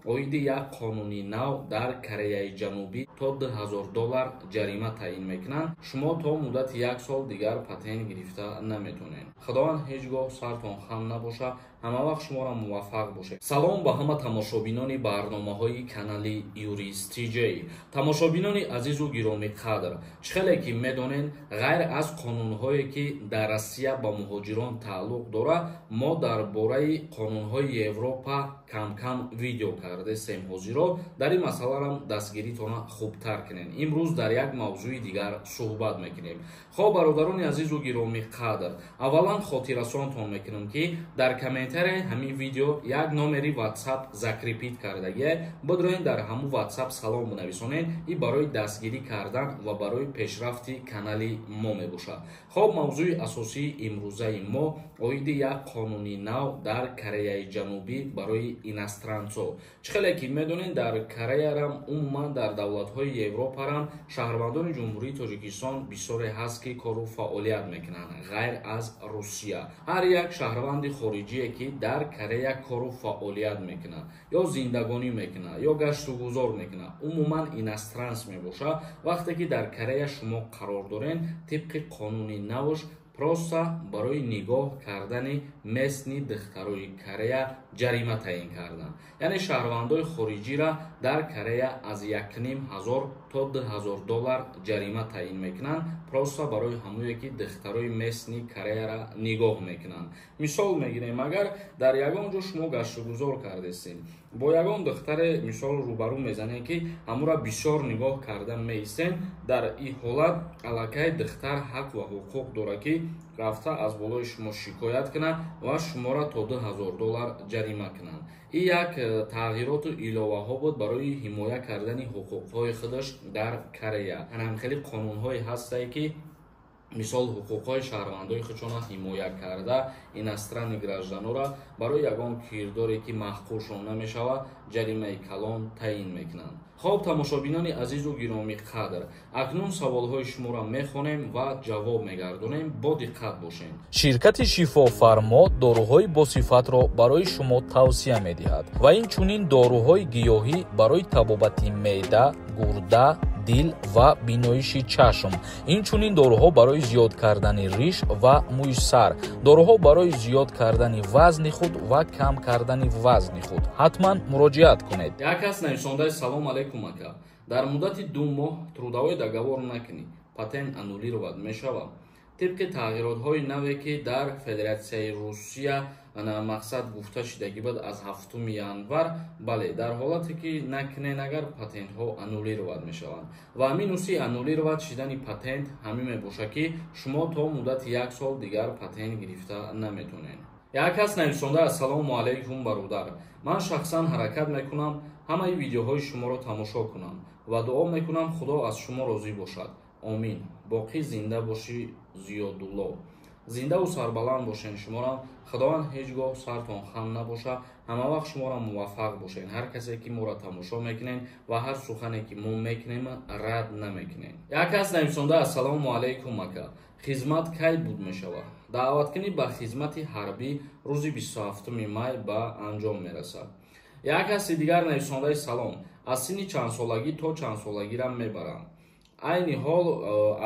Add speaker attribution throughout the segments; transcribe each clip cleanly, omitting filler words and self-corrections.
Speaker 1: Оиди як қонуни нав дар Кореяи Ҷанубӣ то 2000 доллар ҷарима таъин мекунанд. Шумо то муддати як сол дигар патент гирифта наметонед. Худованд ҳеҷ гоҳ сартон хам набошад, ҳама вақт шуморо муваффақ бошед. Салом ба ҳама тамошобинони барномаҳои канали Юрист ТЖ. Тамошобинони азизу гиромӣ қадр, чӣ хеле ки медонед, ғайр аз қонунҳое ки дар Россия ба муҳоҷирон тааллуқ дорад, мо дар бораи қонунҳои Европа кам-кам видео кардесем. Ҳозиро дар ин масъаларам дастгиритона хубтар кунем. Имрӯз дар як мавзӯи дигар суҳбат мекунем. Хоб, бародарони азизу гиромӣ қадр, аввалан хотиррасонтон мекунам, ки дар комментарияи ҳамин видео як номери WhatsApp закрепить кардагие. Бидроен, дар ҳамун WhatsApp салом бинависонед. И барои дастгирӣ кардан ва барои пешрафти канали мо мебошад. Хоб, мавзӯи асосии имрӯзаи мо оиди як қонуни нав дар Кореяи Ҷанубӣ барои иностранцо. Чӣ хеле ки медонед, дар Кореярам, умуман дар давлатҳои Европарам шаҳрвандони Ҷумҳурии Тоҷикистон бисёре ҳаст, ки кору фаъолият мекунанд, ғайр аз Русия. Ҳар як шаҳрванди хориҷие, ки дар Корея кору фаъолият мекунад ё зиндагонӣ мекунад ё гаштугузор мекунад, умуман иностранц мебошад. Вақте ки дар Корея шумо қарор доред, тибқи қонуни навш просто барои нигоҳ кардани местный духтарои Корея ҷарима таъин карданд. Яъне шаҳрвандои хориҷиро дар Корея аз 1500 то 2000 доллар ҷарима таъин мекунанд, просто барои ҳамое ки духтарои местный Кореяро нигоҳ мекунанд. Мисол мегирем, агар дар ягон ҷо шумо гаштугузор кардестем, бо ягон духтаре, мисол, рӯбарӯ мезанем, ки ҳамура бисёр нигоҳ карда меистем, дар ин ҳолат аллакай духтар ҳақ ва ҳуқуқ дорад, ки рафта аз болои шумо шикоят кунад ва шуморо то 2000 доллар ҷарима кунанд. Ин як тағйироту иловаҳо буд барои ҳимоя кардани ҳуқуқҳои худаш дар Корея. Ҳамхели қонунҳое ҳастае, ки мисол ҳуқуқҳои шаҳрвандои худшона ҳимоя карда, иностранный гражданора барои ягон кирдоре, ки маҳқуршон намешавад, ҷаримаи калон таъин мекунанд. Хоб, тамошобинони азизу гиромӣ қадр, акнун саволҳои шуморо мехонем ва ҷавоб мегардонем. Бо диққат бошед.
Speaker 2: Ширкати Шифофармо доруҳои босифатро барои шумо тавсия медиҳад ва инчунин доруҳои гиёҳӣ барои табобати меъда, гурда, дил ва биноиши чашм, инчунин доруҳо барои зиёд кардани риш ва мӯи сар, доруҳо барои зиёд кардани вазни худ ва кам кардани вазни худ. Ҳатман муроҷиат кунед.
Speaker 1: Як кас нависондаи: «Салом алейкум, ака, дар муддати 2 моҳ трудовой договор накунӣ, патент аннулировать мешавад?» Тибқи тағйиротҳои наве, ки дар Федератсияи Русия мақсад гуфта шудагӣ буд аз 7 январ, бале, дар ҳолате ки накунен, агар патентҳо аннулировать мешаванд. Ва минуси аннулировать шидани патент ҳамин мебошад, ки шумо то муддати як сол дигар патент гирифта наметонед. Як кас нависонда: «Ассалому алайкум, бародар, ман шахсан ҳаракат мекунам ҳамаи видеоҳои шуморо тамошо кунам ва дуо мекунам, Худо аз шумо розӣ бошад, омин, боқӣ зинда бошӣ, Зиёдулло». Зиндаву сарбаланд бошен. Шуморо Худованд ҳеҷ гоҳ сартон хам набошад, ҳама вақт шуморо муваффақ бошед. Ҳар касе ки моро тамошо мекунед ва ҳар сухане ки мо мекунем, рад намекунем. Як кас нависонда: «Ассалому алайкум, ака, хизмат кай буд мешавад?» Даъваткунӣ ба хизмати ҳарбӣ рӯзи 27 май ба анҷом мерасад. Як каси дигар нависондаи: «Салом, аз синни чандсолагӣ то чандсолагира мебаранд?» Айни ҳол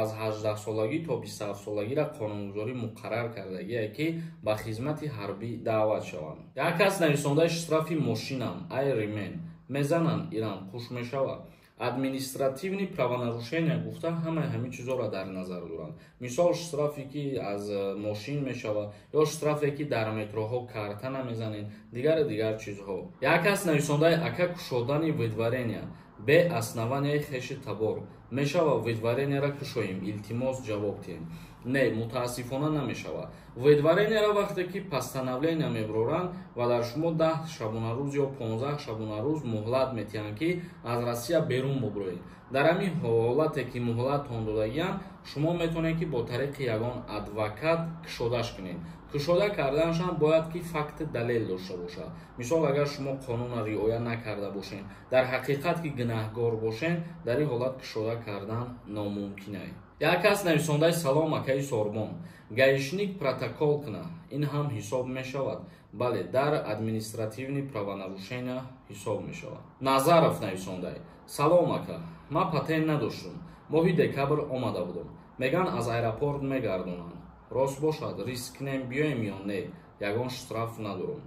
Speaker 1: аз 18-солагӣ то 27-солагира қонунгузорӣ муқаррар кардагие, ки ба хизмати ҳарбӣ даъват шаванд. Як кас нависондаи: «Штрафи мошинам ай ремень мезананд, ирам қуш мешавад?» Административный правонарушения гуфта, ҳамаи ҳамин чизҳоро дар назар доранд. Мисол, штрафе ки аз мошин мешавад ё штрафе ки дар метроҳо карта намезанед, дигару дигар чизҳо. Як кас нависондаи: «Ака, кушодани выдворения бе основанияи хеши табор мешава? Выдворенияра кушоем, илтимос, ҷавоб диҳем». Не, мутаассифона, намешавад. Выдворенияра вақте ки постановления мебуроранд ва дар шумо 10 шабонарӯз ё 15 шабонарӯз муҳлат метиҳанд, ки аз Россия берун бубуроед. Дар ҳамин ҳолате ки муҳлаттон додагиянд, шумо метавонед, ки бо тариқи ягон адвокат кушодаш кунед. Кушода карданашам бояд ки факти далел дошта бошад. Мисол, агар шумо қонунро риоя накарда бошед, дар ҳақиқат ки гунаҳгор бошед, дар ин ҳолат кушода кардан номумкин аст. Як кас нависондаи: «Салом, акаи Сорбон, гаишник протокол кунад, ин ҳам ҳисоб мешавад?» Бале, дар административный правонарушения ҳисоб мешавад. Назаров нависондай: «Салом, ака, ман патент надоштум, моҳи декабр омада будум, меган, аз аэропорт мегардонанд. Рост бошад, риск кунем, биёем ё не? Ягон штраф надорум».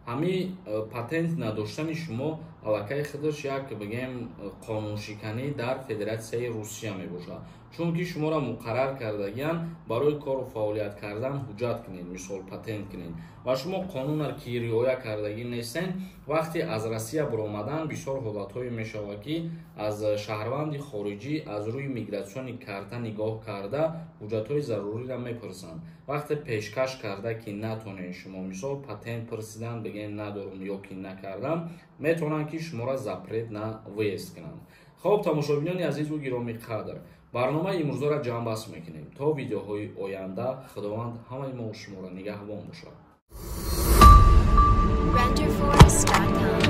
Speaker 1: Ҳами патент надоштани шумо аллакай худаш як, бигем, қонуншиканӣ дар Федератсияи Русия мебошад, чунки шуморо муқаррар кардагиянд барои кору фаъолият кардан ҳуҷҷат кунед, мисол, патент кунед, ва шумо қонунро ки риоя кардагӣ нестен. Вақте аз Россия баромадан, бисёр ҳолатҳое мешавад, ки аз шаҳрванди хориҷӣ аз рӯи миграционный карта нигоҳ карда, ҳуҷҷатҳои заруриро мепурсанд. Вақте пешкаш карда ки натонед шумо, мисол, патент пурсидан, бигем, надорум ё ки накардам, метавонанд, ки шуморо запрет на въезд кунанд. Хоб, тамошобинони азизу гиромӣ қадр, барномаи имрӯзаро ҷамъбаст мекунем. То видеоҳои оянда Худованд ҳамаи мо шуморо нигаҳбон бошад.
Speaker 3: Renderforest.com.